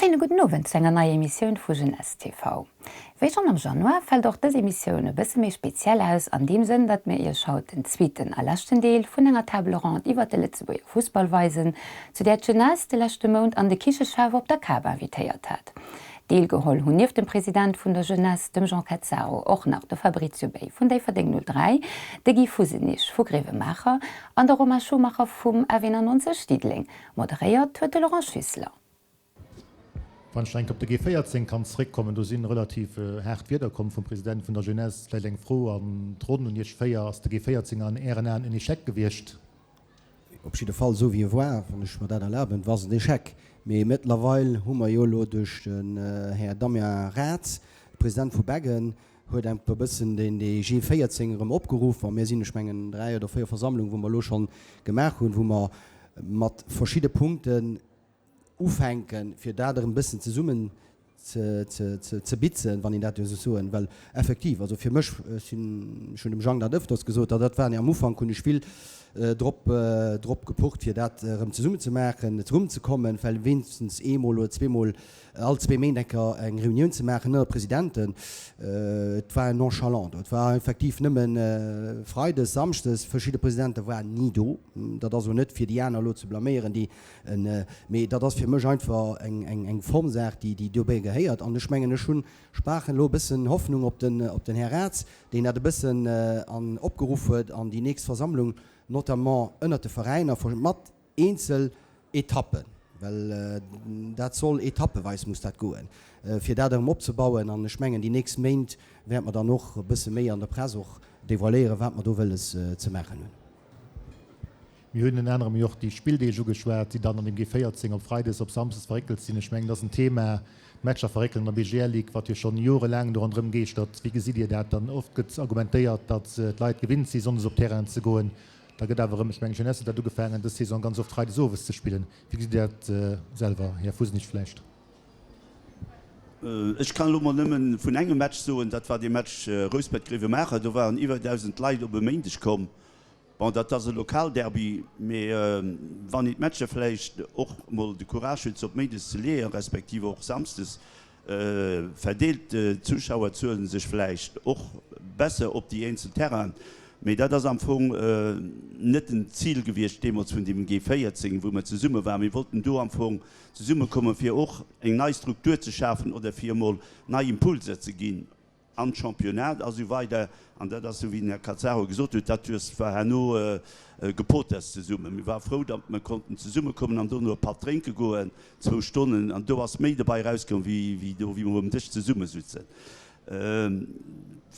schéine gudden Owend zu enger neier Emissioun vu Jeunesse TV. Wéi schonn am Januar fält och dës Emissioun e bësse méi speziell aus, an deem Sënn, datt mir Iech haut den zweeten a leschten Deel vun enger Table ronde iwwert de Lëtzebuerger Fussball weisen, zu där d'Jeunesse de leschte Mount an de Kichechef op der Kap invitéiert hat. Deelgeholl hunn nieft dem President vun der Jeunesse, dem Jean Cazzaro, och nach de Fabrizio Bay vun Déifferdeng 03, de Guy Fusenig vu Gréiwemaacher an de Romain Schumacher vum F91 Diddeleng. Moderéiert huet de Laurent Schüssler. Wann ech nach eng Kéier op de G 14 kann zeréckkommen, do si relativ haart Wierder komm vum President vun der Jeunesse. Vläicht eng Fro an d'Ronn un Iech 4, Ass de G 14 an Ären Aen en Echec gewiescht? Op jidde Fall, esou wéi e war, wann ech mer dat erlaben, war es en Echec. Mee mëttlerweil hu mer jo elo duerch den Här Damien Raths, de President vu Beggen, huet enk e bëssen deen dee G 14 erëm opgeruff. A mir sinn, ech mengen, dräi oder véier Versammlungen, wou mer elo schonn gemaach hunn, wou mer mat verschidde Punkten ufänken, fir dat erëm e bëssen zesummen ze bitzen, wann een dat esou soen well. Effektiv, also fir mech, ech sinn, ech hunn dem Jang dat ëfters gesot, dat war am Ufank hunn ech vill drop drop gepocht, fir dat erëm zesummen ze maachen, zesummenzekommen, well wéinstens eemol oder zweemol all zwee Méint eng Kéier eng Reunioun ze maachen ënner Presidenten. Et war nonchalant do. Et war effektiv nëmme freides, samschdes, verschidde Presidente waren ni do. Dat ass elo net fir déi aner elo ze blaméieren, déi Mee dat ass fir mech einfach eng Formsaach, déi dobäi gehéiert. An ech mengen, ech hunn, ech maachen elo e bëssen Hoffnung op den Här Raths, deen dat e bëssen opgeruff huet an déi nächst Versammlung, notamment ënnert de Veräiner, mat eenzel Etappen, well dat soll etappeweis muss dat goen, fir dat erëm opzebauen. An ech mengen, déi nächst Méint wäerte mer dann och e bësse méi an der Press och devoiléieren, wat mer do wëlles ze maachen hunn. Mir hunn ënner anerem jo och déi Spilldeeg ugeschwat, déi dann an dem G14 op Freides, op Samsdes verréckelt sinn. Ech mengen, dat ass en Thema, d'Matcher verréckelen an der BGL Ligue, wat jo schonn jorelaang do ronderëm geeschtert. Wéi gesitt Dir dat dann? Oft gëtt argumentéiert, datt d'Leit gewinnt si sonndes op Terrainen ze goen. Da gëtt awer erëm, ech mengen, Jeunesse huet dat ugefaangen, dës Saison ganz oft freides owes ze spillen. Wéi gesitt Dir dat selwer, Här Fusenich vläicht? Ech kann elo mol nëmmen vun engem Match soen, dat war dee Match Rouspert-Gréiwemaacher. Do waren iwwer 1.000 Leit op e Méindeg komm. Bon, dat ass e Lokalderby, mee wann een d'Matcher vläicht och mol de Courage huet, se op méindes ze leeën, respektiv och samsdes, verdeelt d'Zuschauerzuelen sech vläicht och besser op déi eenzel Terrainen. Mee dat ass am Fong net den Zil gewiescht deemools vun deem G14, wou mer zesumme waren. Mir wollten do am Fong zesummekommen, fir och eng nei Struktur ze schafen oder fir emol nei Impulser ze ginn. an d'Championnat a sou weider An dat ass, sou wéi den Här Cazzaro gesot huet, dat hues war herno Gepoters zesummen. Mir ware frou, datt mer konnten zesummekommen an dono e Patt drénke goen, zwou Stonnen. An do ass méi dobei erauskomm, wéi wéi do, wéi mer um Dësch zesummesutzen.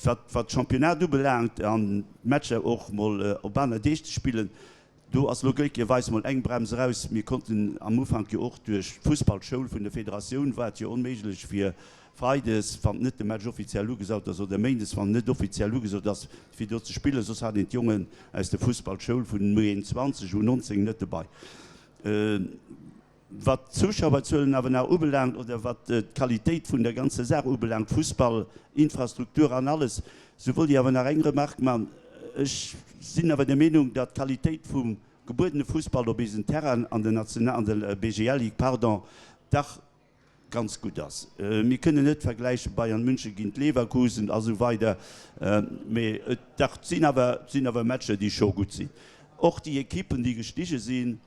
Wat wat d'Championnat ubelaangt an d'Matcher och mol op aner Deeg ze spillen, Do ass elo glécklecherweis mol eng Brems eraus. Mir konnten am Ufank jo och duerch d'Fussballschoul vun der Federatioun war et jo onméiglech fir freides, wann net de Match offiziell ugesat ass, oder méindes, wann en net offiziell ugesot ass, fir do ze spillen. Soss hat een d'Jongen aus der Fussballschoul vun U21, U19 net dobei. Wat d'Zuschauerzuelen awer nach ubelaangt oder wat d'Qualitéit vun der ganzer Saach ubelaangt, Fussball, Infrastruktur an alles, sou wollt ech awer nach eng Remarque man. Ech sinn awer der Meenung, datt d'Qualitéit vum gebuedene Fussball op eisen Terrainen an der National, an der BGL Ligue, pardon, dach ganz gutt ass. Mir kënnen net vergläiche Bayern München géint Leverkusen a sou weider, mee et dach sinn awer, sinn awer Matcher, déi scho gutt sinn. Och déi Ekippen, déi gestige sinn,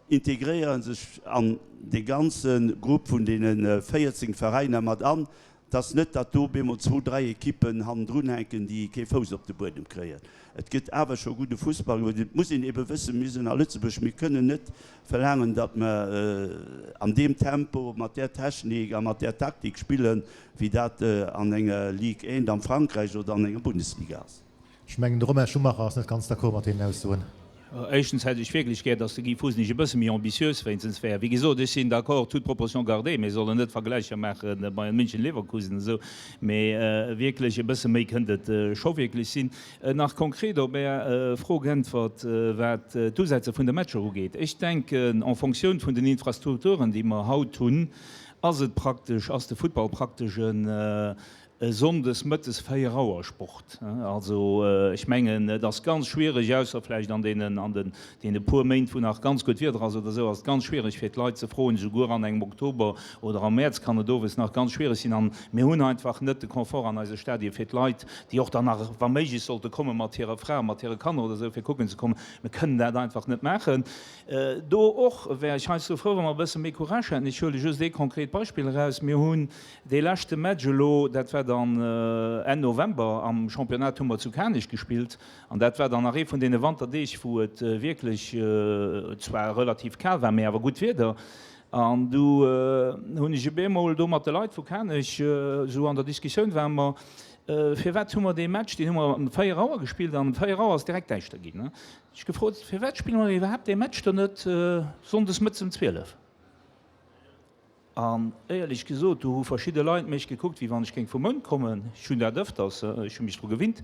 integréiere sech an dee ganze Grupp vun deene 14 Veräiner mat an, dass net, datt do bemol zwou, dräi Ekippen hannendrun hänken, déi kee Fouss op de Buedem kréien. Et gëtt awer scho gudde Fussball gemaach. Et muss een ebe wëssen, mir sinn a Lëtzebuerg, mir kënnen net verlaangen, datt mer an deem Tempo, mat där Technik a mat där Taktik spillen, wéi dat an enger Ligue 1 am Frankräich oder an enger Bundesliga ass. Ech mengen, de Romain Schumacher ass net ganz d'accord mat deenen Aussoen. Éischtens hätt ech wierklech gär, datt de Guy Fusenig e bësse méi ambitiös wéinstens wär. Wéi gesot, ech sinn d'accord, toute proportion gardée, mir sollen net Vergläicher maache Bayern München, Leverkusen esou, mee wierklech e bësse méi kënnt et scho wierklech sinn. Nach konkret op Är Fro geäntwert, wat d'Usetze vun de Matcher ugeet. Ech denken, en Fonctioun vun den Infrastrukturen, déi mer haut hunn, ass et praktesch, ass de Futtball praktesch en. E Sonndes mëttes 4 Auer Sport. Also ech mengen, et ass ganz schwierig, ausser vläicht an deenen, an den, deene puer Méint, wou nach ganz gutt Wieder ass oder esou, ass et ganz schwierig fir d'Leit ze froen, souguer an engem Oktober oder am Mäerz kann et owes nach ganz schwierig sinn. An mir hunn einfach net de Confort an eise Stadie fir d'Leit, déi och dann nach wa méiglech sollte kommen, mat hirer Fra, mat hire Kanner oder esou, fir kucken ze kommen. Mir kënnen dat einfach net maachen. Do och wär ech heiansdo frou, wa mer e bësse méi Courage hätten. Ech huele just ee konkret Beispill eraus. Mir hunn dee leschte Match elo, dat war dann Enn November, am Championnat hu mer zu Kanech gespillt. An dat war dann nach ee vun deene Wanterdeeg, wou et wierklech zwar relativ kal war, mee awer gutt Wieder. An du hunn ech op eemol do mat de Leit vu Kanech esou an der Diskussioun ware mer, Firwat hu mer dee Match, deen hu mer ëm 4 Auer gespillt an ëm 4 Auer ass direkt däischter ginn. Ech gefrot, Firwat spille mer iwwerhaapt dee Match dann net sonndes mëttes ëm 12? An éierlech gesot, do hu verschidde Leit mech gekuckt, wéi wann ech géing vum Mound kommen. Ech hunn dat ëfters, ech hu mech dru gewinnt.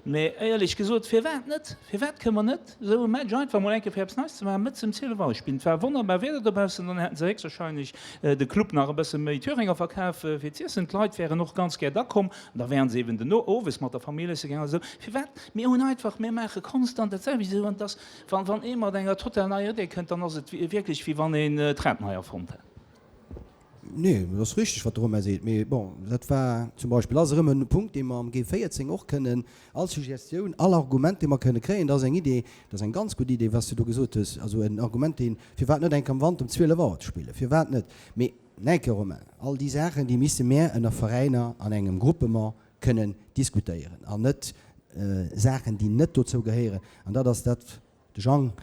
Mä éierlech gesot, firwat net? Firwat kënne mer net esou e Match einfach mol eng Kéier fir eppes Neits ze maachen, mëttes ëm 12 Auer spillen? Et war wonnerbar Wieder dobaussen, dann hätten se héchstwahrscheinlech de Club nach e bësse méi Thüringer verkaf fir z'iessen. D'Leit wären och ganz gär da komm an da wären se eben den Owes mat der Famill esse gaangen. Also firwat? Mir hunn einfach, mir maache konstant dat selwecht esou an et ass, wann wann ee mat enger total neier Idee kënnt, dann ass et wierklech wéi wann een d'Rad nei erfonnt hätt. Nee, dat ass richteg, wat de Romain seet. Mee bon, dat war zum Beispill, ass erëm e Punkt, dee mer am G14 och kënnen, all Suggestioun, all Argument, dee mer kënne kréien, dat ass eng Idee, dat ass eng ganz gutt Idee, wat s de do gesot hues, also en Argument, deen, firwat net eng Kéier am Wanter um 12 Auer ze spillen, firwat net? Mee, nach eng Kéier, Romain, all déi Saachen, déi misse mär ënner Veräiner an engem Groupement kënnen diskutéieren an net Saachen, déi net dozou gehéieren. An dat ass dat, de Jang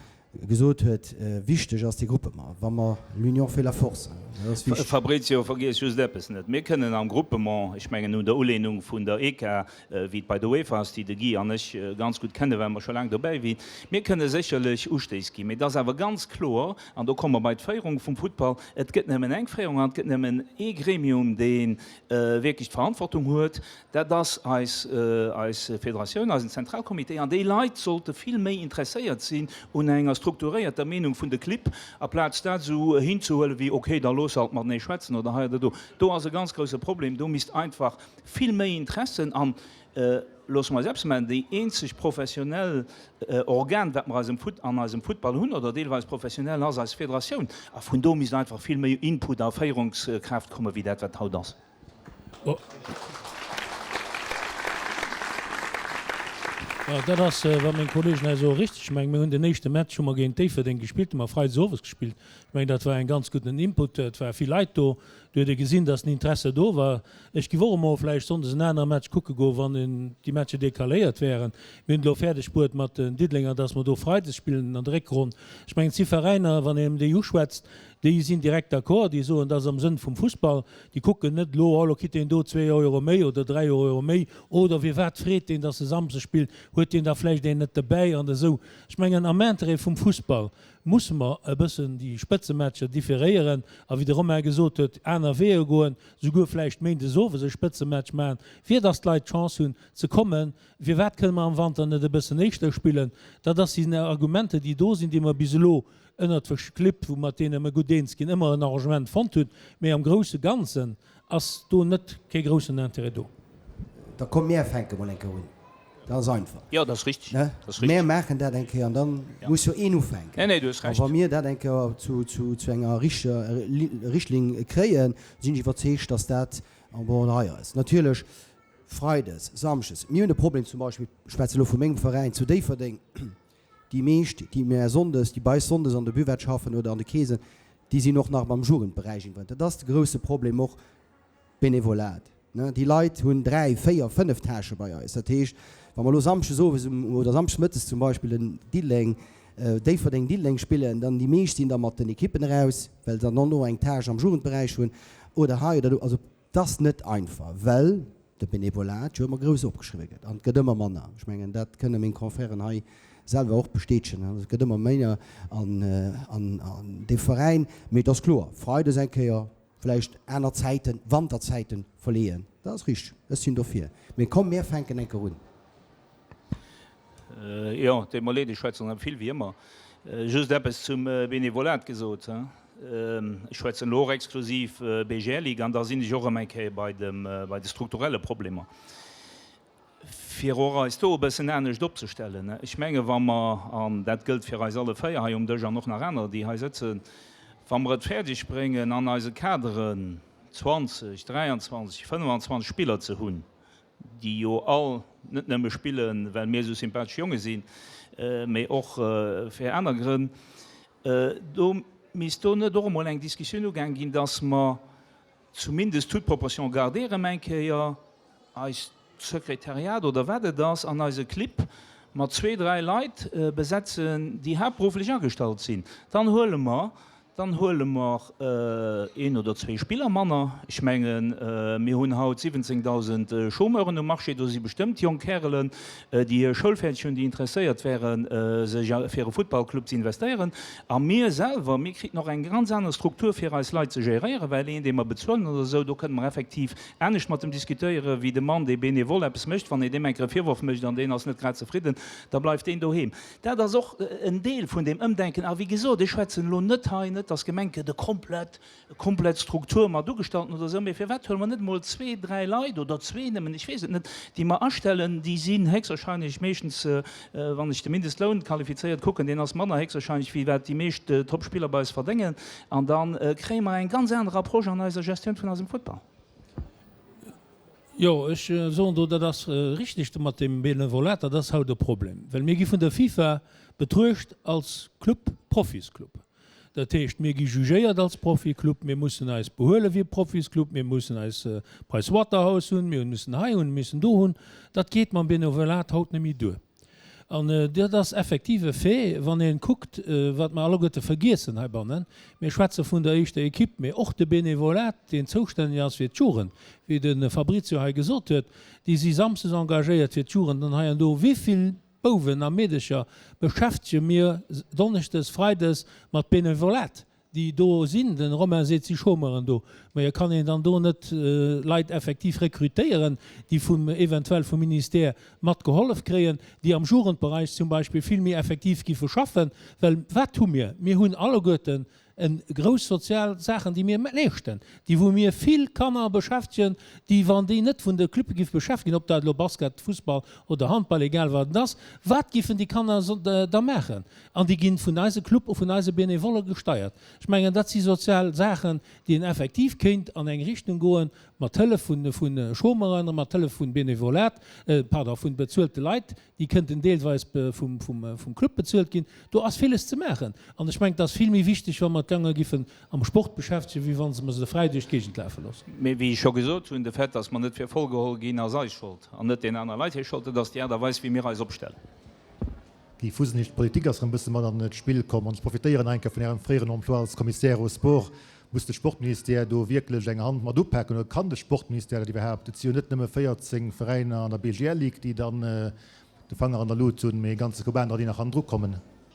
gesot huet, wichteg ass dee Groupement, wa mer, l'union fait la force, dat ass wichteg. Fabrizio, vergiess just eppes net, Mir kënnen am Groupement, ech mengen un der Ulehnung vun der ECA, wéi et bei der UEFA ass, déi de Guy an ech ganz gutt kennen, well mer scho laang dobäi wien, mir kënne sécherlech Ustéiss ginn, mee et ass awer ganz kloer, an do komme mer bei d'Féierung vum Futtball, et gëtt nëmmen eng Féierung an et gëtt nëmmen ee Gremium, dee wierklech d'Verantwortung huet, Dat ass eis, eis Federatioun, eisen Zentralcomité. An déi Leit sollte vill méi interesséiert sinn un enger strukturéierter Meenung vun de Clibb, aplaz dat esou hinzehuelen wéi, okay, da looss alt matenee schwätzen oder hei oder do. Do ass e ganz grouse Problem. Do misst einfach vill méi Interessen an, loosse mer eis eppes maachen, déi eenzeg professionell Organ, wat mer eisem Futt, an eisem Futtball hunn, oder deelweis professionell, ass eis Federatioun. A vun do misst einfach vill méi Input a Féierungskraaft komme wéi dat, wat haut ass. Dat ass, wa meng Kollegen hei soen, richteg. Ech mengen, mir hunn den éischte Match hu mer géint Déifferdeng gespillt, hu mer freides owes gespillt. Ech mengen, dat war en ganz gudden Input. Et ware vill Leit do. Do huet ee gesinn, datt den Interesse do war. Ech giff och emol vläicht sonndes en anere Match kucke goen, wann déi Matcher decaléiert wären. Mir hunn et elo fäerdeg bruet mat den Diddelenger, datt mer do freides spillen an der Réckronn. Ech mengen, et si Veräiner, wann een déi uschwätzt, Déi sinn direkt d'accord, déi soen, dat ass am Sënn vum Fussball. Déi kucken net elo, oh, elo kritt deen do zwee Euro méi oder dräi Euro méi oder firwat freet deen, datt e Samsdes spillt, huet deen da vläicht een net dobäi an esou. Ech mengen, am Interêt vum Fussball musse mer e bëssen déi Spëtzematcher differéieren a wéi de Romain gesot huet, aner Weeër goen, souguer vläicht méindes owes e Spëtzematch maachen, fir datt d'Leit d'Chance hunn ze kommen. Firwat kënne mer am Wanter net e bëssen éischter spillen? Dat ass sinn Argumenter, déi do sinn, déi mer bis elo ënnert verschidde Clibb, wou mat deene mer gutt eens ginn, ëmmer en Arrangement fonnt hunn, mee am grousse Ganzen ass do net kee groussen Intérêt do. Da komm mär fänke mol eng Kéier un, dat ass einfach. Jo, dat ass richtig, Ne? dat ass richtig. Mär maachen dat eng Kéier an da muss jo een ufänken. Nee, nee, du hues A Recht. wa mir dat eng Kéier zu, zu, zu enger richteger Richtlinn kréien, sinn ech iwwerzeegt, dass dat en bon Rei ass. Natierlech freides, samschdes, mir hunn de Problem zum Beispill, ech schwätze elo vu mengem Veräin zu Déifferdeng, Déi meescht, déi mär sonndes, déi bei eis sonndes an der Buvette schaffen oder an de Keesen, déi sinn och nach am Jugendberäich involvéiert. Dat ass de grousse Problem och, Benevolat. Déi Leit hunn dräi, véier, fënnef Tâchë bei eis. Dat heescht, wa mer elo samschdes owes um oder samschdes mëttes zum Beispill en Diddeleng, Déifferdeng-Diddeleng spillen, dann déi meescht sinn da mat den Ekippen eraus, well se dann och nach eng Tâche am Jugendberäich hunn oder hei oder do. Also 't ass net einfach, well de Benevolat jo ëmmer grouss opgeschriwwe gëtt an et gëtt ëmmer manner. Ech mengen, dat kënne meng Confrèren hei selwer och bestätegen. Et gëtt ëmmer méiner an dee Veräin. Mee et ass kloer, freides eng Kéier vläicht aner Zäiten, Wanterzäiten verleeën, dat ass richteg. Ech sinn dofir. Mee komm, mir fänken eng Kéier un. Jo, et deet mer leed, ech schwätzen erëm vill, wéi ëmmer. Just eppes zum Benevolat gesot. Ech schwätzen elo och exklusiv BGL Ligue, an da sinn ech och erëm eng Kéier bei dem, bei de strukturelle Problemer, fir och eis do e bëssen anescht opzestellen. Ech menge wa mer, an dat gëllt fir eis alle 4 hei um Dësch an och nach aner, déi hei sëtzen, wa mer et fäerdeg bréngen an eise Kaderen 20, 23, 25 Spiller ze hunn, déi jo all net nëmme spillen, well mir esou sympathesch Jonge sinn, mee och fir aner Grënn, do misst do net och emol eng Diskussioun ugaang ginn, dass mer zumindest toute proportion gardée erëm eng Kéier eist Sekretariat oder wat et ass an eise Clibb mat zwee, dräi Leit besetzen, déi haaptberufflech agestallt sinn. Dann huele mer Dann huele mer een oder zwee Spiller manner. Ech mengen, mir hunn haut 17.000 Chômeuren um Marché. Do si bestëmmt jonk Kärelen, déi hir Schoul fäerdeg hunn, déi interesséiert wären, sech fir e Futtballclub ze investéieren. A mir selwer, mir kriten och eng ganz aner Struktur, fir eis Leit ze géréieren, well een, dee mer bezuelen oder esou, do kënne mer effektiv anescht mat em diskutéieren, wéi de Mann, dee bénévole eppes mécht. Wann een deem eng Kéier e Virworf mécht an deen ass net grad zefridden, da bleift deen doheem. Dat ass och en Deel vun deem Ëmdenken. A wéi gesot, ech schwätzen elo net hei, net dass gemengt gëtt, e komplett, e komplett Struktur mat Ugestalten oder esou, mee firwat huele mer net emol zwee, dräi Leit oder zwee nëmmen, ech weess et net, déi mer astellen, déi sinn héchstwahrscheinlech meeschtens, wann ech de Mindestloun qualifizéiert kucken, deen ass manner héchstwahrscheinlech wéi wat déi meescht Topspiller bei eis verdéngen, an da kréie mer eng ganz aner Approche an eiser Gestioun vun eisem Futtball. Jo, ech soen do, dat ass richtig do mat deem Benevolat, dat ass haut e Problem, well mir gi vun der FIFA betruecht als Club, Profisclub. Dat heescht, mir gi jugéiert als Proficlub, mir mussen eis behuele wéi e Profisclub, mir mussen eis Price Waterhouse hunn, mir mussen hei hunn, mir mussen do hunn. Dat geet mam Benevolat haut net méi duer. An dat ass effektiv e Fait, wann ee kuckt, wat mer alleguerte vergiessen heibannen, Mir schwätze vun der éischter Equipe, mee och de Benevolat, deen zoustänneg ass fir d'Jugend, wéi de Fabrizio hei gesot huet, déi si samsdes engagéiert fir d'Jugend an hei an do. Wéi vill Bouwen a Meedecher beschäftege mir donneschdes, freides mat Benevolat? déi do sinn, den Romain seet, si Chômeuren do, mä et kann een dann do net Leit effektiv rekrutéieren, déi vum, eventuell vum Ministère mat gehollef kréien, déi am Jugendbereich zum Beispill vill méi effektiv giffe schaffen. Well wat hu mir? Mir hunn alleguerten e grouss sozial Saachen, déi mir leeschten, déi wou mir vill Kanner beschäftegen, déi, wann déi net vun de Clube giff beschäftegt ginn, ob dat elo Basket, Fussball oder Handball, egal wat et ass, wat giffen déi Kanner da maachen? An déi gi vun eise Club, vun eise Benevolle gesteiert. Ech mengen, dat si sozial Saachen, déi een effektiv kéint an eng Richtung goen, mat Hëllef vu Chômeuren, mat Hëllef vu Benevolat, pardon, vu bezuelte Leit, déi kënnten deelweis vum Club bezuelt ginn. Do ass villes ze maachen. An ech mengen, et ass vill méi wichteg, wa mer d'Jonge giffen am Sport beschäftegen, wéi wa mer se fräi duerch d'Géigend lafe loossen. Mee wéi ech scho gesot hunn, de Fait, dass mer net fir voll geholl ginn, ass eis Schold an net deenen anere Leit hir Schold. Et ass déi Aart a Weis, wéi mir eis opstellen. Guy Fusenig, D'Politik ass erëm e bësse mat an d'Spill komm an ech profitéieren nach eng Kéier vun Ärem fréieren Emploi als Commissaire aux Sports. Muss de Sportministère do wierklech eng Hand mat upaken oder kann de Sportministère dat iwwerhaapt? Et si jo net nëmme 14 Veräiner an der BGL-Ligue, déi dann de Fanger an der Lut hunn, mee e ganze Koup anerer, déi nach hannendru kommen.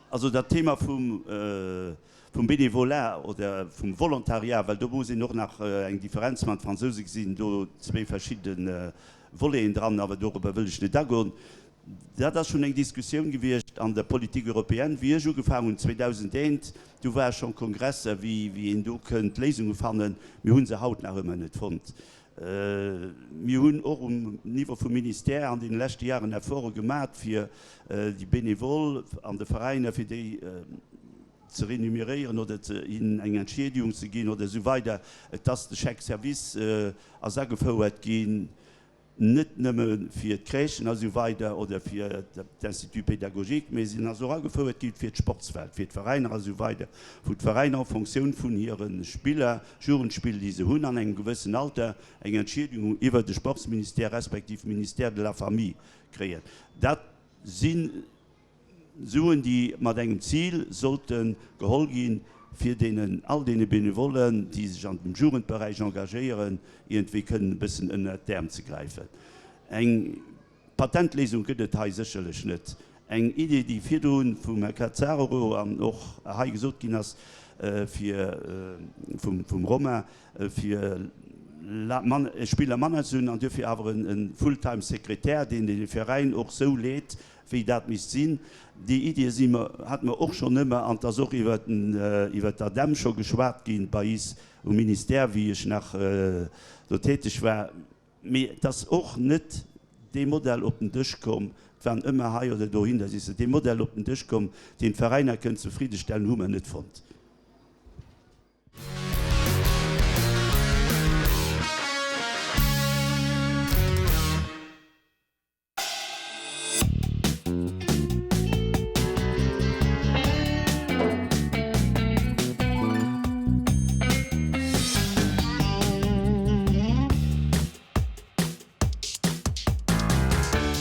Also dat Thema vum Bénévolat oder vum Volontariat, well do muss een och nach eng Differenz maachen, d'Fransouse gesinn do zwéi verschidde Voleten dran, awer dorobber wëll ech net agoen. Dat ass schonn eng Diskussioun gewiescht an der Politique européenne, wéi ech ugefaangen hunn 2001. Du ware schonn Kongresser, wéi een do kënnt Léisunge fannen. Mir hu se haut nach ëmmer net fonnt. Mir hunn och um Niveau vum Ministère an deene leschte Jaren Efforte gemat, fir déi Bénévoles an de Veräiner, fir déi ze renuméréieren oder hinnen eng Entschiedegung ze ginn oder esou weider. Et ass de Chèque service ass agefouert ginn. net nëmme fir d'Crèchen a sou weider oder fir d'Instituts pédagogiques, mee sinn ass och agefouert gi fir d'Sportswelt, fir d'Veräiner a sou weider, wou d'Veräiner en Fonctioun vun hire Spiller, Jugendspiller, déi se hunn an engem gewëssen Alter, eng Entschiedegung iwwert de Sportsministère respektiv Ministère de la Famille kréien. Dat si Suen, déi mat engem Zil sollte geholl ginn, fir deenen, all deene Benevollen, déi sech an dem Jugendberäich engagéieren, iergendwéi kënnen e bëssen ënnert d'Äerm ze gräifen. Eng Patentléisung gëtt et hei sécherlech net. Eng Idee, déi virdru vum Här Cazzaro an och hei gesot ginn ass, fir, vum Romain, fir. Spiller manner ze hunn an duerfir awer e full-time Sekretär, deen de Veräin och sou leet, wéi dat misst sinn. Déi Iddie si mer, hate mer och schonn ëmmer an et ass och iwwer d'ADEM scho geschwat gi bei is um Ministère, wéi ech nach do täteg war. Mee et ass och net dee Modell op den Dësch komm, et waren ëmmer hei oder dohin, da si se, dee Modell op den Dësch komm, deen d'Veräiner kënnt zefriddestellen, hu mer net fonnt.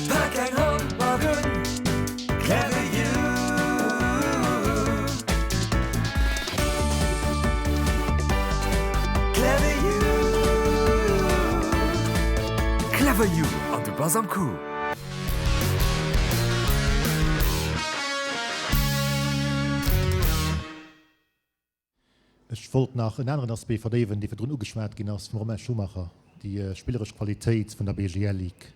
Pak eng Hand mat un, Clever You. Clever You. Clever You an du bass am Coup. Ech wollt nach en aneren Aspect verdéiwen, dee virdrun ugeschwat ginn ass vum Romain Schumacher, déi spilleresch Qualitéit vun der BGL Ligue.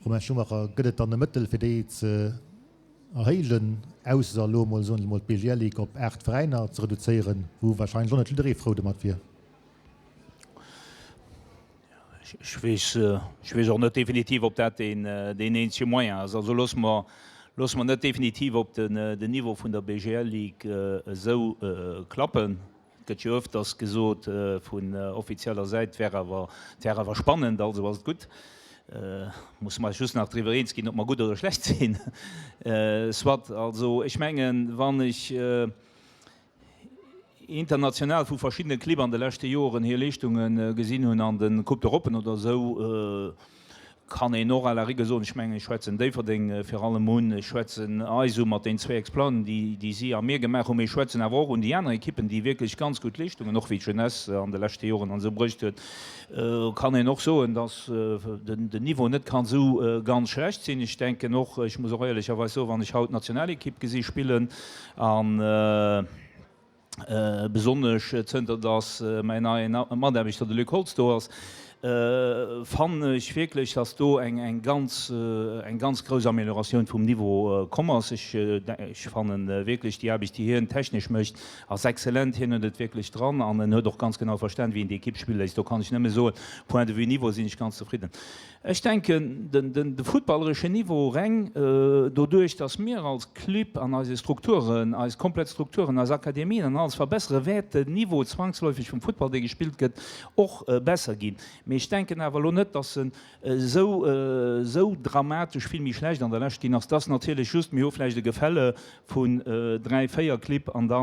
Romain Schumacher, gëtt et dann e Mëttel, fir déi ze erhéijen, ausser elo emol, soen ech emol, d'BGL Ligue op 8 Veräiner ze reduzéieren, wou wahrscheinlech och net jidderee frou domat wier? Ech weess, ech weess och net definitiv, ob dat deen, deen eenzege Moyen ass. Also loosse mer, loosse mer net definitiv op den, den Niveau vun der BGL-Ligue esou klappen. Et gëtt jo öfters gesot vun offizieller Säit, et wär awer, et wär awer spannend, also ass et gutt. Musse mer eis just nach driwwer eens ginn, ob mer gutt oder schlecht sinn. Soit. Also ech mengen, wann ech. international vu verschiddene Clibb an de leschte Joren hir Leeschtunge gesinn hunn an de Coupe d'Europen oder esou, kann een och à la rigueur soen, ech mengen, ech schwätzen Déifferdeng vir allem un, ech schwätzen eis u mat den zwéi Exploiten, déi si a mir gemaach hunn, mee ech schwätzen awer och un déi aner Ekippen, déi wierklech ganz gutt Leeschtungen, och wéi d'Jeunesse an de leschte Joren an esou bruecht huet, kann een och soen, dass den Niveau net kann esou ganz schlecht sinn. Ech denken och, ech muss och éierlecherweis soen, wann ech haut d'Nationalekipp gesi spillen, A besonnesch zënter datt mäin neie Mataarbechter, de Luc Holtz, do ass, fannen ech wierklech, datt do eng ganz, eng ganz grouss Amélioratioun vum Niveau komm ass. Ech fannen wierklech, déi Aarbecht, déi hien technesch mécht, ass exzellent. Hien huet et wierklech dran an en huet och ganz genau verstan, wéi een déi Ekipp spille léisst. Do kann ech nëmme soen, point de vue Niveau sinn ech ganz zefridden. Ech denken, de futtballereschen Niveau reng doduerch, datt mir als Club an eise Strukturen, eis komplett Strukturen, eis Akademien an alles verbesseren, wäert den Niveau zwangsläufeg vum Futtball, dee gespillt gëtt, och besser ginn. Mee ech denken awer elo net, datt en esou, esou dramatesch vill méi schlecht an der Lescht ginn ass. Et ass natierlech just, mir hu vläicht e Gefälle vun dräi, véier Clibb an da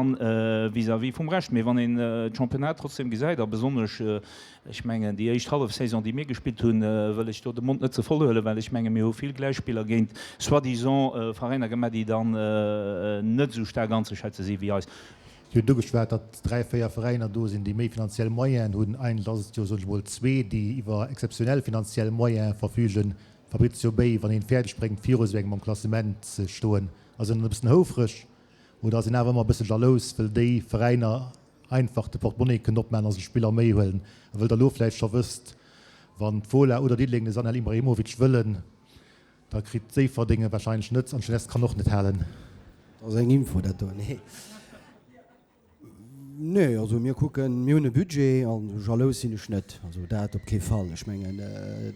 vis-à-vis vum Rescht. Mee wann een d'Championnat trotzdem gesäit a besonnesch Ech mengen, déi éischt Hallefsaison, déi mir gespillt hunn, wëll ech do de Mond net ze voll huelen, well ech menge mir hu vill Gläichspiller géint soi-disant Veräiner gemaach, déi dann net esou staark anzeschätze si wéi eis. Dir hutt ugeschwat, datt dräi, véier Veräiner do sinn, déi méi finanziell Moyenen hunn. Eigentlech ass et jo, soen ech emol, zwee, déi iwwer exzeptionell finanziell Moyene verfügen. Fabrizio Bay, Wann een et fäerdeg bréngt, viru esou engem am Klassement ze stoen, ass een dann e bëssen houfreg oder ass een awer ëmmer e bësse jalous, wëll déi Veräiner einfach de Portemonnaie kënnt opmaachen a sech Spiller méi huelen. A wëll der elo vläicht scho wësst, wann d'Fola oder Diddeleng de Sanel Ibrahimovic wëllen, da kritt Déifferdeng e wahrscheinlech net an d'Jeunesse kann och net halen. Dat ass eng Info dat do, nee. Nee, also mir kucken, mir hunn e Budget a jalous sinn ech net, also dat op kee Fall. Ech mengen,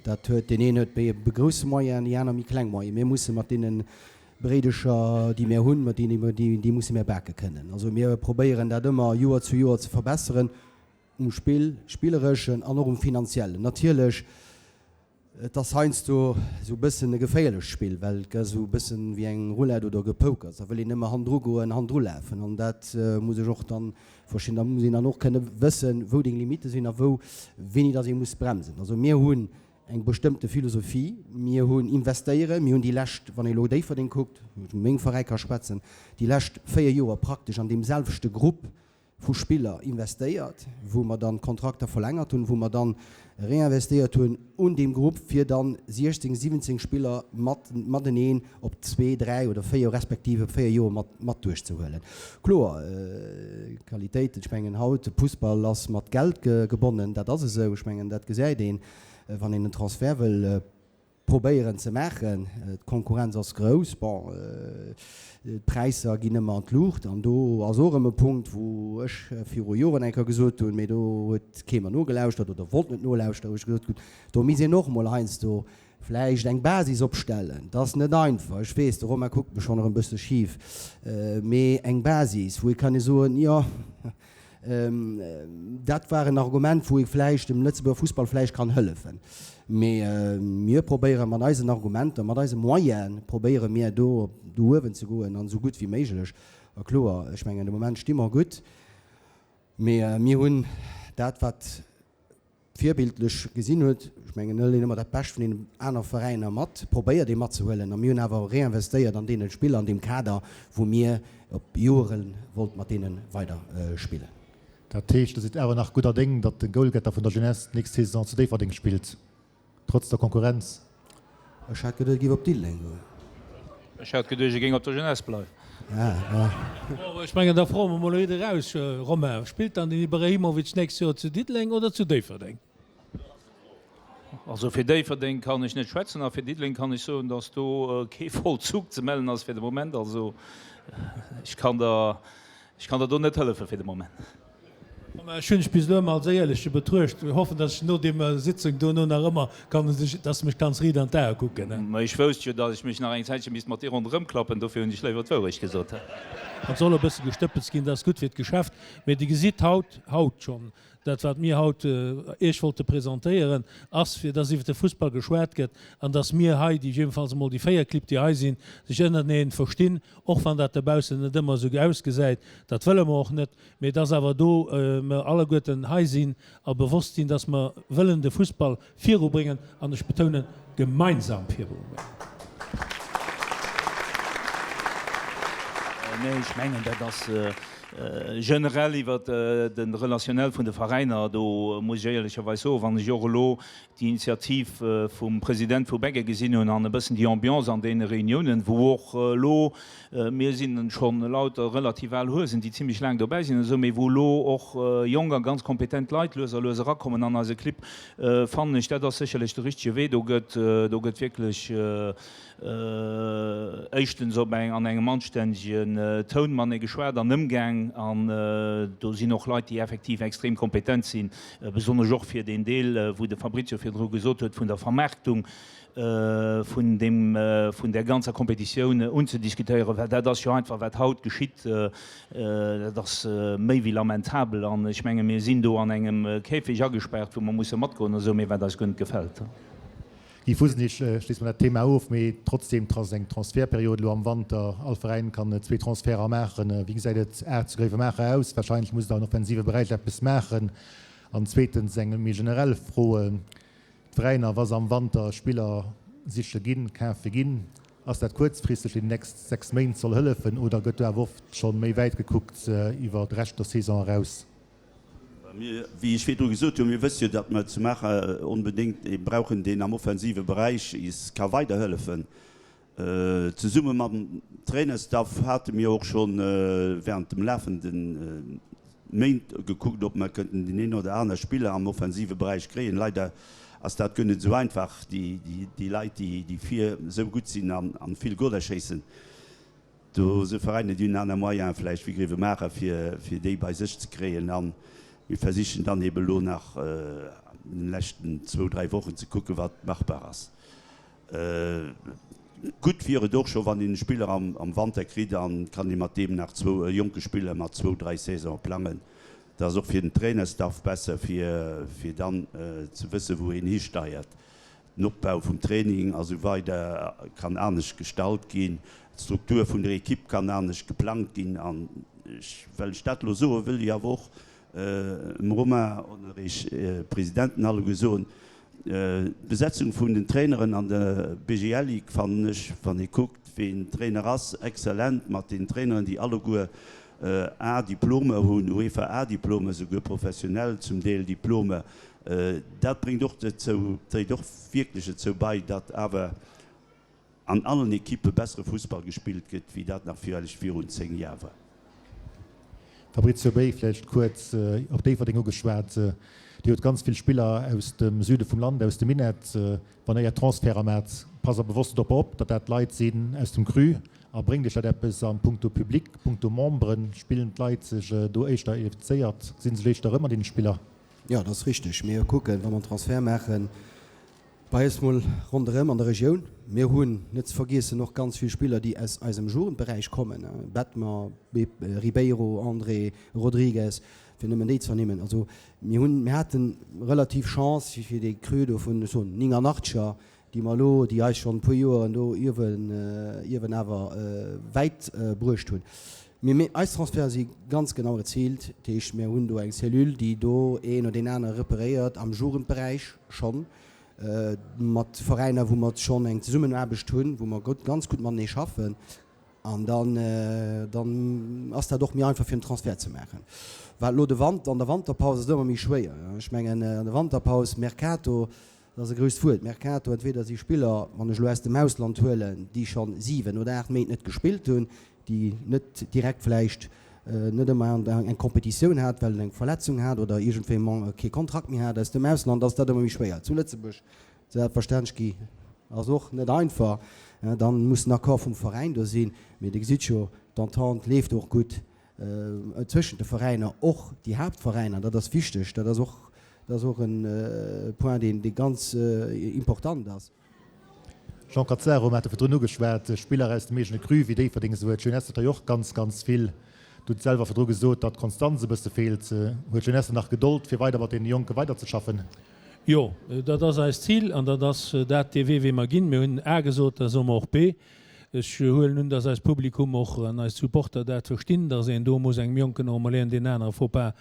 dat huet, deen een huet méi e grousse Moyen, déi aner méi kleng Moyen. Mir musse mat deene Bréidecher, déi mir hunn, mat deene mir, déi musse mir bake kënnen. Also mir probéieren dat ëmmer Joer zu Joer ze verbesseren, um Spill, spillereschen an och um finanziellen. Natierlech, et ass heiansdo esou e bëssen e geféierlecht Spill, well et ass esou e bëssen wéi eng Roulette oder Gepokers, da wëll een ëmmer hannendru goen, hannendru lafen an dat muss ech och dann verstinn. Da muss een dann och kënne wëssen, wou deng Limitte sinn a wou, wéini dass ee muss bremsen. Also mir hunn eng bestëmmte Philosophie. Mir hunn investéieren, mir hunn déi lescht, wann ee elo Déifferdeng kuckt, wou ech u meng Veräi ka schwätzen, déi lescht 4 Joer praktesch an deem selwechte Grupp. vu Spiller investéiert, wou mer dann d'Kontrakter verlängert hunn, wou mer dann réinvestéiert hunn un deem Grupp, fir dann 16, 17 Spiller mat mateneen op zwee, dräi oder véier, respektiv op véier Joer mat mat duerchzehuelen. Kloer, Qualitéit, ech mengen haut, de Fussball ass mat Geld gebonnen, dat ass esou, ech mengen dat gesäit een, wann een en Transfert wëll probéieren ze maachen. D'Konkurrenz ass grouss, bon, d'Präisser ginn ëmmer an d'Luucht an do ass och erëm e Punkt, wou ech viru Joren eng Kéier gesot hunn, mee do huet kee mer nogelauschtert oder wollt net nolauschteren, wou ech gesot hunn, do misst een och emol heiansdo vläicht eng Basis opstellen. Dat ass net einfach, ech weess, de Romain kuckt mech schonn erëm e bësse schif, mee eng Basis, wou ee kann soen, jo, Dat war en Argument, wou ee vläicht dem Lëtzebuerger Fussball vläicht kann hëllefen. Mee mir probéiere mat eisen Argumenter, mat eise Moyene probéiere mir do do uewen ze goen an esou gutt wéi méiglech. A kloer, ech mengen de Moment sti mer gutt, mee mir hunn dat wat virbildlech gesinn huet, ech mengen, hëlt een ëmmer dat Bescht vun deenen aner Veräiner mat, probéiert ee matzehuelen a mir hunn awer réinvestéiert an deene Spiller, an deem Kader, wou mir op Joere wollt mat deene weider spillen. Dat heescht, Der sidd awer nach gudder Déng, datt de Goalgetter vun der Jeunesse d'nächst Saison zu Déifferdeng spillt, trotz der Konkurrenz? Ech hat geduet, e géif op Diddeleng goen. Ech hat geduecht, e géing op der Jeunesse bleiwen. Bon, ech mengen, da froe mer mol riit eraus, Romain, spillt dann den Ibrahimovic d'nächst Joer zu Diddeleng oder zu Déifferdeng? Also fir Déifferdeng kann ech net schwätzen a fir Diddeleng kann ech soen, datt do kee Vollzug ze mellen ass fir de Moment. Also ech kann der, ech kann der do net hëllefe fir de Moment. Mä ech hunn dech bis elo ëmmer als éierleche betruecht. Ech hoffen, dass ech no deemer Sitzung dono nach ëmmer kann, dass de mech kanns riit an d'Ae kucken. Mä ech wousst jo, dass ech mech nach eng Zäitche misst mat dir ronderëmklappen, dofir hunn ech léiwer d'Wourecht gesot. Et soll e bësse gestëppels ginn, dat ass gutt fir d'Geschäft. Mä Dir gesitt haut, haut schonn, dat wat mir haut Iech wollte presentéieren, ass, fir dass iwwer de Fussball geschwat gëtt an dass mir hei, déi jiddefalls emol déi 4 Clibb, déi hei sinn, sech ënnerteneen verstinn, och wann dat dobaussen net ëmmer esou ausgesäit. Dat wëlle mer och net. Mee dass awer do mer alleguerten hei sinn a bewosst sinn, dass mer wëllen de Fussball virubréngen, an ech betounen, gemeinsam virubréngen. Nee, ech mengen, dat ass generell iwwert de Relationnel vun de Veräiner. Do muss ech éierlecherweis soen, wann ech och elo déi Initiativ vum President vu Beggen gesinn hunn an e bëssen déi Ambiance an deene Reuniounen, wou och elo, mir sinn schonn lauter relativ al Huesen, déi zimlech laang dobäi sinn an esou, mee wou elo och jonk a ganz kompetent Leit lues a lues erakommen an eise Club, fannen ech, dat ass sécherlech de richtege Wee. Do gëtt, do gëtt wierklech éischtens op eng, an engem anstännegen Toun matenee geschwat an ëmgaang an do sinn och Leit, déi effektiv extrem kompetent sinn, besonnesch och fir deen Deel, wou de Fabrizio virdru gesot huet, vun der Vermaarktung vun deem, vun där ganzer Kompetitioun unzediskutéieren, well dat ass jo einfach, wat haut geschitt, dat ass méi wéi lamentabel an ech menge mir sinn do an engem Käfeg agespaart, wou mer musse matgoen a sou, mee wat eis guer net gefält. Guy Fusenig, Schléisse mer dat Thema of, mee trotzdem, et ass eng Transfertperiod elo am Wanter, all Veräin kann zwee Transferter maachen. Wéi gesäit et A zu Gréiwemaacher aus? Wahrscheinlech musst Der am offensive Beräich eppes maachen. An zweetens eng méi generell Fro, D'Veräiner, wa se am Wanter Spiller siche ginn, kafe ginn, ass dat kuerzfristeg, déi nächst 6 Méint soll hëllefen, oder gëtt do awer oft schonn méi wäit gekuckt iwwer de Rescht der Saison eraus? Mir, wéi ech virdru gesot hunn, mir wësse jo, datt mer zu Maacher onbedéngt ee brauchen, deen am offensive Beräich is ka weiderhëllefen. Zesumme mam Trainerstaff hate mir och scho während dem lafende Méint gekuckt, ob mer kënnten deen een oder aner Spiller am offensive Beräich kréien. Leider ass dat guer net esou einfach, déi Leit, déi vir esou gutt sinn an vill Goler schéissen. Do si Veräiner, déi hunn aner Moyene vläicht wéi Grevenmacher, fir déi bei sech ze kréien. A mir versichen dann eeben elo nach an den leschten zwou, dräi Wochen ze kucken, wat machbar ass. Gutt wier et och scho, wann een e Spiller am Wanter kritt a kann ee mat deem nach zwou, e jonke Spiller mat zwou, dräi Saisone plangen. Dat ass och fir den Trainerstaff besser, fir dann ze wëssen, wou een histeiert. Den Opbau vum Training a sou weider kann anescht gestalt ginn, d'Struktur vun der Ekipp kann anescht geplangt ginn. An ech, well ech dat elo soen, wëll ech awer och dem Romain Honnerich, Presidentenhalluge soen, D'Besetzung vun den Traineren an der BGL Ligue fannen ech, wann ee kuckt, ween Trainer ass, exzellent, mat den Traineren, déi alleguer. A-Diplomer hunn, UEFA A-Diplomer, souguer professionell zum Deel Diplomer. Dat bréngt och dozou, dréit och wierklech dozou bei, datt awer an allen Ekippe bessere Fussball gespillt gëtt, wéi dat nach villäicht virun 10 Jar war. Fabrizio Bay, vläicht kuerz op Déifferdeng ugeschwat. Dir hutt ganz vill Spiller aus dem Süde vum Land, aus dem Minett. Wann Der Är Transferter maacht, passt Der bewosst dorop op, datt dat Leit sinn aus dem Cru? A bréngt Iech dat eppes a punkto Public, punkto Memberen? Spillen d'Leit sech do éischter identifizéiert, gesinn sech éischter erëm an deene Spiller? Jo, dat ass richteg. Mir kucken, wa mer en Transfert maachen, bei eis mol ronderëm an der Regioun. Mir hunn, net ze vergiessen, och ganz vill Spiller, déi aus eisem Jugendberäich kommen, Bettmer, Ribeiro, André, Rodrigues, fir nëmmen déi ze ernimmen. Also mir hunn, mir hate relativ Chance fir dee Cru do vun, ech soen, 89er, déi mer elo, déi eis schonn e puer Joeren do ierwen, ierwen awer wäit bruecht hunn. Mir, mir, eis Transferte si ganz genau geziilt, dat heescht, mir hunn do eng Cellule, déi do een oder deen anere reperéiert am Jugendberäich schonn, mat Veräiner, wou mer schonn eng Zesummenaarbecht hunn, wou mer gutt, ganz gutt matenee schaffen. An dann, dann ass dat och méi einfach fir en Transfert ze maachen. Wat elo de Wand, an der Wanterpaus ass et ëmmer méi schwéier. Ech mengen, an der Wanterpaus, Mercato, Dat ass e grousst Wuert, Mercato. Entweder si Spiller, wann ech elo aus dem Ausland huelen, déi scho 7 oder 8 Méint net gespillt hunn, déi net direkt vläicht net ëmmer eng Competitioun hat, well en eng Verletzung hat oder iergendwéi kee Kontrakt méi hat aus dem Ausland, ass dat ëmmer méi schwéier. Zu Lëtzebuerg, selbstverständlech, gi ass och net einfach. Dann muss den Accord vum Veräin do sinn. Mee Dir gesitt jo, d'Entente leeft och gutt zwëschent de Veräiner, och déi Haaptveräiner, dat ass wichteg, dat ass och, dat ass och e Point, deen, dee ganz important ass. Jean Cazzaro, Mir hate virdrun ugeschwat, Spiller aus dem eegene Cru wéi Déifferdeng esou huet d'Jeunesse der jo och ganz, ganz vill. Du hutt selwer virdru gesot, datt d'Konstanz e bësse feelt. Huet d'Jeunesse nach Gedold, fir weider mat deene Jonke weiderzeschaffen? Jo, dat ass eist Zil an dat ass dat dee Wee, wee mer ginn. Mir hunn A gesot, da soe mer och B. Ech huelen un, dass eist Publikum och an eis Supporter dat verstinn, dass een do muss engem Jonken och emol een deen anere Faux-pas,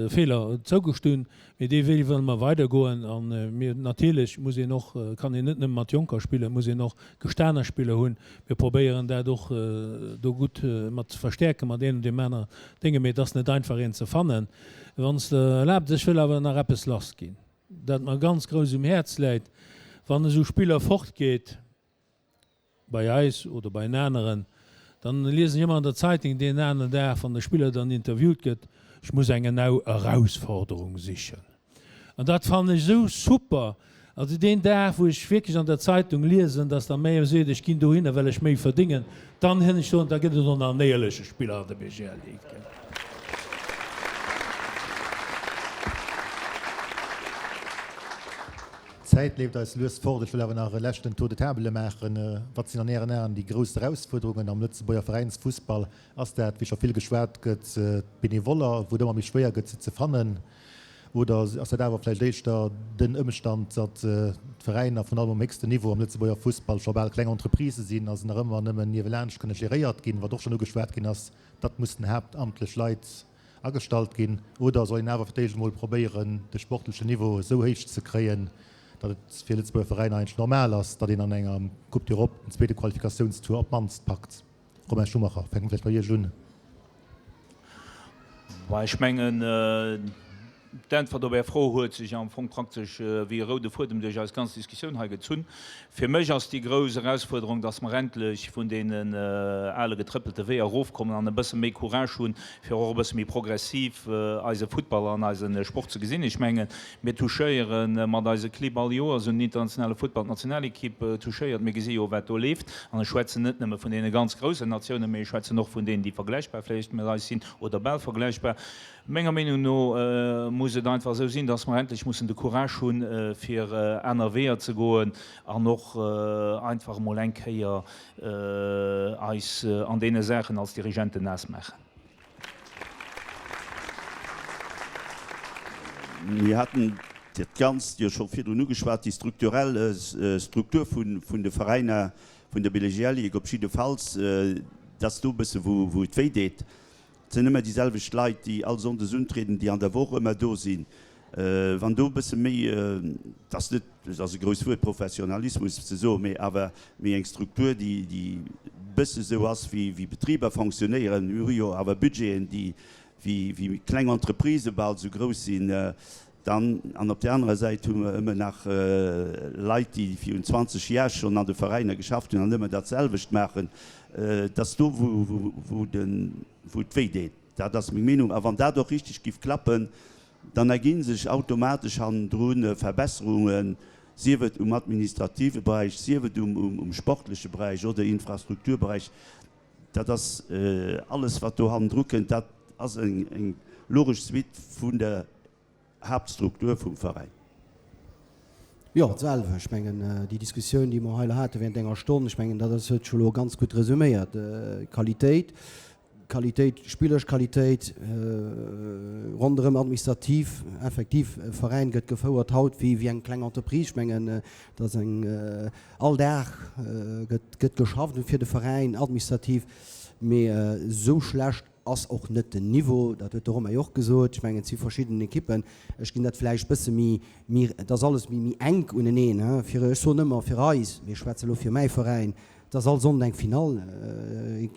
Feeler zougestinn. Mee dee Wee wëlle mer weidergoen. A mir, natierlech muss een och, kann een net nëmme mat Jonker spillen, et muss een och gestaner Spiller hunn. Mir probéieren dat och do gutt mat ze verstäerken, mat een oder deem aneren Dénge. Mee et ass net einfach een ze fannen. Wann s Der erlaabt, ech wëll awer nach eppes lassginn, dat mer ganz grouss um Häerz läit, Wann esou Spiller fortgeet, bei eis oder bei en aneren, dann liesen ech ëmmer an der Zeitung deen aneren Dag, wann de Spiller dann interviewt gëtt, ech muss eng genau Erausforderung sichen. An dat fannen ech esou super. Also deen Dag, wou ech wierklech an der Zeitung liesen, dass der méi seet, ech ginn dohinner, well ech méi verdéngen, dann hënn ech soen, da gëtt et och nach en éierleche Spiller an der BGL Ligue. D'Zäit leeft eis lues fort. Ech wëll awer nach e leschten Tour de table maachen. Wat sinn an Ären Aen déi grouss Erausfuerderungen am Lëtzebuerger Veräinsfussball? Ass dat, wéi scho vill geschwat gëtt, d'Benevoller, wou et ëmmer méi schwéier gëtt, se ze fannen? Oder ass dat awer vläicht éischter den Ëmstand, datt d'Veräiner, virun allem um héchsten Niveau am Lëtzebuerger Fussball, scho bal kleng Entreprisë sinn a se nach ëmmer nëmmen niewelaanscht kënne geréiert ginn, wat och schonn ugeschwat ginn ass, datt mussen haaptamtlech Leit agestallt ginn, oder soll een awer fir d'éischt emol probéieren, de sportlechen Niveau esou héich ze kréien, datt et fir Lëtzebuerger Veräiner eigentlech normal ass, datt een an enger Coupe d'Europe den zweete Qualifikatiounstour op d'mannst packt? Romain Schumacher, fänke mer vläicht bei Iech un. Ech mengen, D'Äntwert op Är Fro huet sech am Fong praktesch wéi e roude Fuedem duerch eis ganz Diskussioun hei gezunn. Fir mech ass déi grouss Erausfuerderung, dass mer endlech vun deenen ale getrëppelte Weeër erofkommen an e bësse méi Courage hunn, fir och e bësse méi progressiv eise Futtball an eise Sport ze gesinn. Ech mengen, mir touchéiere mat eise Clibb all Joers un den internationale Futtball, d'Nationalekipp touchéiert. Mir gesi jo, wat do leeft. An ech schwätzen net nëmme vun deene ganz groussen Natiounen, mee ech schwätzen och vun deenen, déi vergläichbar vläicht mat eis sinn oder bal vergläichbar. Menger Meenung no muss et einfach esou sinn, dass mer endlech mussen de Courage hunn, fir aner Weeër ze goen an och einfach emol eng Kéier eis an deene Saachen als Dirigenten naass maachen. Mir haten dat Ganzt jo scho virdrun ugeschwat, déi strukturell Struktur vun de Veräiner, vun der BLGL, op jiddefalls, dass do e bësse wou et wéideet. Et sinn ëmmer déi selwecht Leit, déi all Sonndes untrieden, déi an der Woch ëmmer do sinn. Wann do e bësse méi, et ass net, et ass e grousst Wuert, Professionalismus ze soen, mee awer méi eng Struktur, déi e bësse sou ass, wéi Betriber fonctionnéieren. Mir hu jo awer Budgeten, déi wéi kleng Entreprisë bal sou grouss sinn. Dann, an op där anerer Säit hu mer ëmmer nach Leit, déi virun 20 Jar schonn an de Veräiner geschafft hunn an ëmmer dat selwecht maachen. Et ass do, wou et wéi deet. Dat ass meng Meenung. A wann dat och richteg giff klappen, dann erginn sech automatesch hannendru Verbesserungen, sief et um administrative Beräich, sief et um sportleche Beräich oder Infrastrukturberäich. Dat ass alles, wat do hannendru kënnt, dat ass eng logesch Suite vun der Haaptstruktur vum Veräin. Jo, d'selwecht. Ech mengen, déi Diskussioun, déi mer hei elo hate während enger Stonn, ech mengen, dat ass, huet scho elo ganz gutt resuméiert. Qualitéit, Qualitéit, spilleresch Qualitéit, ronderëm administrativ, effektiv, e Veräin gëtt gefouert haut wéi wéi eng kleng Entreprise. Ech mengen, dat ass eng, all Dag gëtt gëtt geschafft fir de Veräin administrativ, mee esou schlecht ass och net den Niveau, dat huet de Romain jo och gesot. Ech mengen, et si verschidden Ekippen, ech ginn dat vläicht bësse méi, méi, et ass alles méi, méi enk uneneen, hein. Fir, ech soen ëmmer, fir eis, mee ech schwätze elo fir mäi Veräin, et ass all Sonnden eng Finall,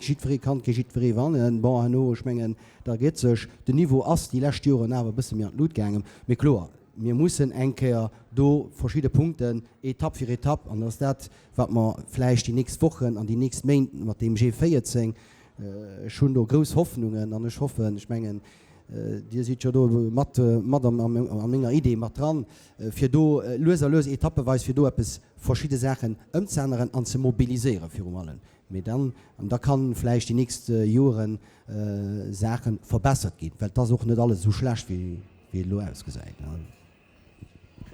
jiddweree kann géint jiddweree wannen. Bon, herno, ech mengen, da gëtt sech, den Niveau ass déi lescht Joren awer e bësse méi an d'Lut gaangen. Mee kloer, mir mussen eng Kéier do verschidde Punkten Etapp fir Etapp, an dat ass dat, wat mer vläicht déi nächst Wochen an déi nächst Méint mat deem G14, Ech hunn do grouss Hoffnungen an ech hoffen, ech mengen, Dir sidd jo do mat mat a menger Idee mat dran, fir do lues a lues, etappeweis, fir do eppes, verschidde Saachen ëmzeänneren an ze mobiliséiere virum allem. Mee dann, an da kann vläicht déi nächst Joren Saache verbessert ginn, well et ass och net alles esou schlecht, wéi et elo ausgesäit.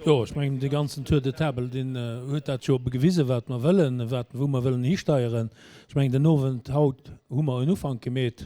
Jo, ech mengen, dee ganzen Tour de table, deen huet dat jo gewisen, wat mer wëllen, wat, wou mer wëllen histeieren. Ech mengen, den Owend haut hu mer en Ufank gemeet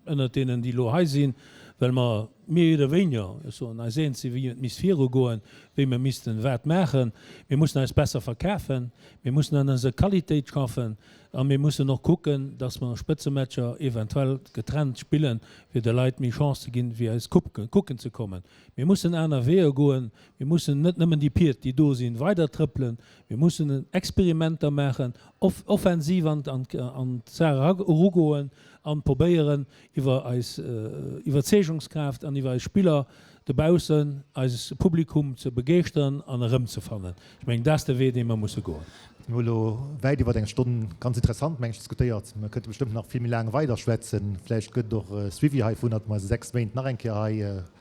ënnert deenen, déi elo hei sinn, well mer méi oder wéiniger, ech soen, eis eens sinn, wéi et misst virugoen, wéi mer missten wat maachen. Mir mussen eis besser verkafen, mir mussen an eiser Qualitéit schaffen a mir mussen och kucken, dass mer Spëtzematcher eventuell getrennt spillen, fir de Leit méi Chance ze ginn, fir eis kucken ze kommen. Mir mussen aner Weeër goen. Mir mussen net nëmmen déi Pied, déi do sinn, weidertrëppelen. Mir mussen Experimenter maachen, offensiv an d'Saach erugoen an probéieren, iwwer eis Iwwerzeegungskraaft an iwwer eis Spiller dobaussen eis Publikum ze begeeschteren an erëmzefannen. Ech mengen, dat ass de Wee, dee mer musse goen. Mir hu elo wäit iwwer eng Stonn ganz interessant, meng ech, diskutéiert. Mir kënnte bestëmmt nach vill méi laang weiderschwätzen. Vläicht gëtt et och e Suivi heivun, datt mer eis a 6 Méint nach eng Kéier hei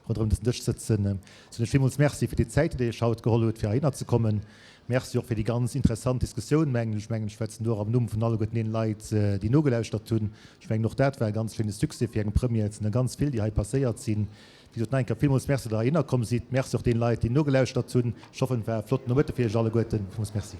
ronderëm dësen Dësch sëtzen. Soen lech villmools Merci fir déi Zäit, déi Dir Iech haut geholl hutt, fir heihinner ze kommen. Merci och fir déi ganz interessant Diskussioun, mengen ech. Ech mengen, ech schwätzen do och am Numm vun alleguerten deene Leit, déi nogelauschtert hunn. Ech mengen, och dat war e ganz schéine Succès fir eng Première. Et sinn der ganz vill, déi hei passéiert sinn. Wéi gesot, nach eng Kéier villmools Merci, datt Der heihinner komm sidd. Merci och deene Leit, déi nogelauschtert hunn. Ech hoffen, et war e flotten Nomëtte fir Iech alleguerten. Villmools Merci.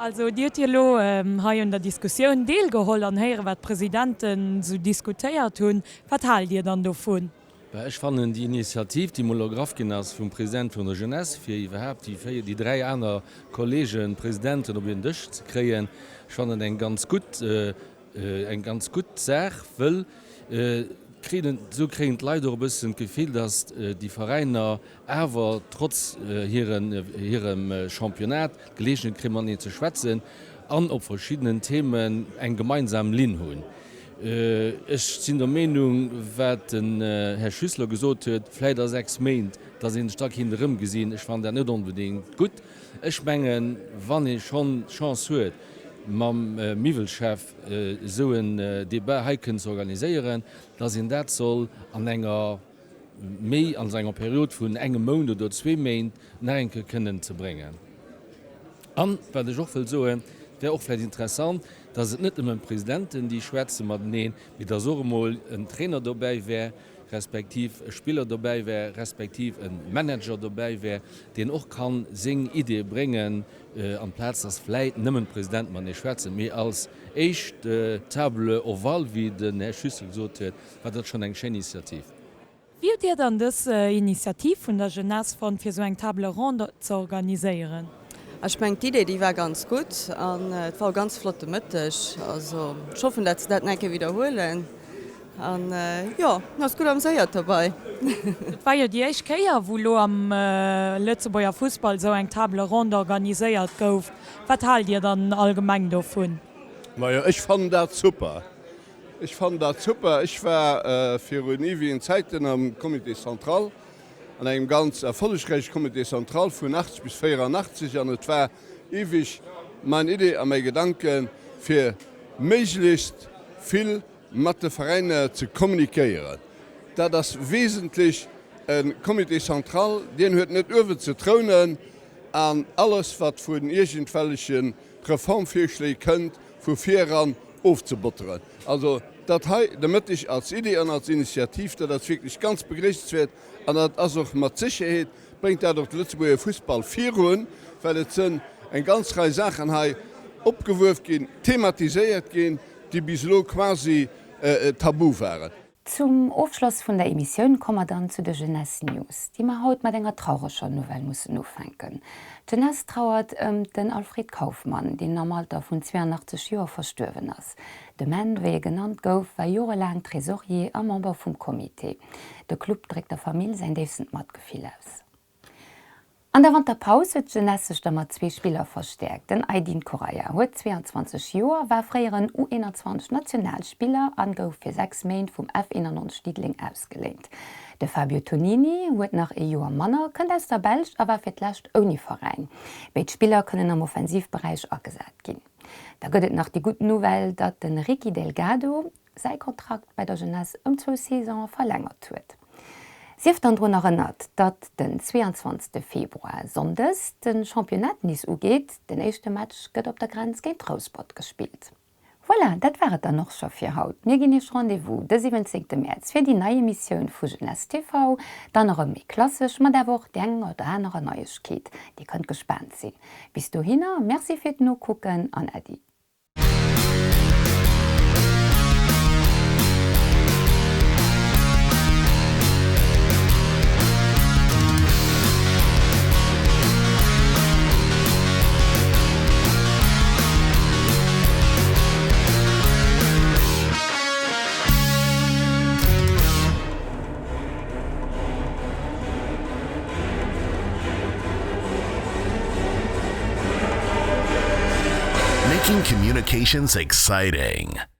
Also Dir hutt jo elo hei un der Diskussioun deelgeholl an héieren, wat d'Presidenten esou diskutéiert hunn. Wat haalt Dir dann dovun? Bah, ech fannen déi Initiativ, déi mol ergraff ginn ass vum President vun der Jeunesse, fir iwwerhaapt déi véier, déi dräi aner Kollegen, Presidenten op een Dësch ze kréien, ech fannen eng ganz gutt, eng ganz gutt Saach, wëll kritt, esou kréien d'Leit och e bëssen d'Gefill, datt déi Veräiner awer trotz hirem Championnat d'Geleegenheet kréien, mateneen ze schwätzen an op verschiddenen Themen eng gemeinsam Linn hunn. Ech sinn der Meenung, wat den Här Schüssler gesot huet, vläit a 6 Méint, datt ee sech da kéint erëmgesinn. Ech fannen dat net onbedéngt gutt. Ech mengen, wann ee schonn d'Chance huet, mam Miwwelchef esou en Debat hei kënnen ze organiséieren, datt een dat soll an enger, méi an enger Period vun engem Mount oder zwee Méint nach eng Kéier kënnen ze bréngen. An, wat ech och wëll soen, et wär och vläicht interessant, dass et net nëmmen d'Presidenten, déi schwätze mateneen, mee dass och emol en Trainer dobäi wär, respektiv e Spiller dobäi wär, respektiv e Manager dobäi wär, deen och ka seng Ideeë bréngen, amplaz dass vläicht nëmmen d'Presidenten matenee schwätzen. Mee als éischt Table ovale, wéi den Här Schüssel gesot huet, war dat schonn eng schéin Initiativ. Wéi hutt Dir dann dës Initiativ vun der Jeunesse fonnt, fir esou eng Table ronde ze organiséieren? Ech mengen d'Idee déi war ganz gutt an et war e ganz flotte Mëtteg. Also ech hoffen dat se dat nach eng Kéier widderhuelen an jo, mir ass gutt amséiert dobei. Et war jo déi éischt Kéier wou elo am Lëtzebuerger Fussball esou eng Table ronde organiséiert gouf. Wat haalt Dir dann allgemeng dovun? Majo ech fannen dat super. Ech fannen dat super. Ech war virun ewigen Zäiten am Comité central, an engem ganz erfollegräiche Comité central vun 80 bis 84, an et war eweg mein Idee a mäi Gedanke fir méiglechst vill mat de Veräiner ze kommunikéieren. Dat ass wesentlech. E Comité central, dien huet net uewen ze trounen an alles wat vun iergendwelleche Reformvirschléi kënnt, vu vir eran ofzebotteren. Also dat hei de Mëtteg als Idee an als Initiativ, dat ass wierklech ganz begréissenswäert an dat ass och mat Sécherheet, bréngt dat och de Lëtzebuerger Fussball virun, well et sënn eng ganz Rei Saachen hei opgewuerf ginn, thematiséiert ginn, déi bis elo quasi tabu waren. Zum Ofschloss vun der Emissioun komme mer dann zu de Jeunesse News, déi mer haut mat enger traureger Nouvelle mussen ufänken. D'Jeunesse trauert ëm den Alfred Kauffmann, deen am Alter vun 82 Joer verstuerwen ass. De Menn, wéi e genannt gouf, war jorelaang Tresorier a Member vum Comité. De Club dréckt der Famill säin déifstent Matgefill aus. An der Wanterpaus huet d'Jeunesse sech da mat zwee Spiller verstäerkt. Den Aydin Correia huet 22 Joer, war fréieren U21 Nationalspiller an gouf fir 6 Méint vum F 91 Diddeleng ausgeléint. De Fabio Tonini huet nach ee Joer manner, kënnt aus der Belsch a war fir d'lescht ouni Veräin. Béid Spiller kënnen am Offensivberäich agesat ginn. Da gëtt et nach déi gutt Nouvelle, datt de Ricky Delgado säi Kontrakt bei der Jeunesse ëm zwou Saisonen verlängert huet. Sief dann drun erënnert, datt den 22 Februar, Sonndes, de Championnat nees ugeet. Den éischte Match gëtt op der Grenz géint Rouspert gespillt. Voilà, dat war et dann och scho fir haut. Mir ginn iech Rendez-vous de 17 Mäerz fir déi nei Emissioun vu Jeunesse TV, dann erëm méi klassesch, mat awer och där enger oder anerer Neiegkeet. Dir kënnt gespaant sinn. Bis dohinner, Merci fir d'Nokucken an Äddi. Making communications exciting.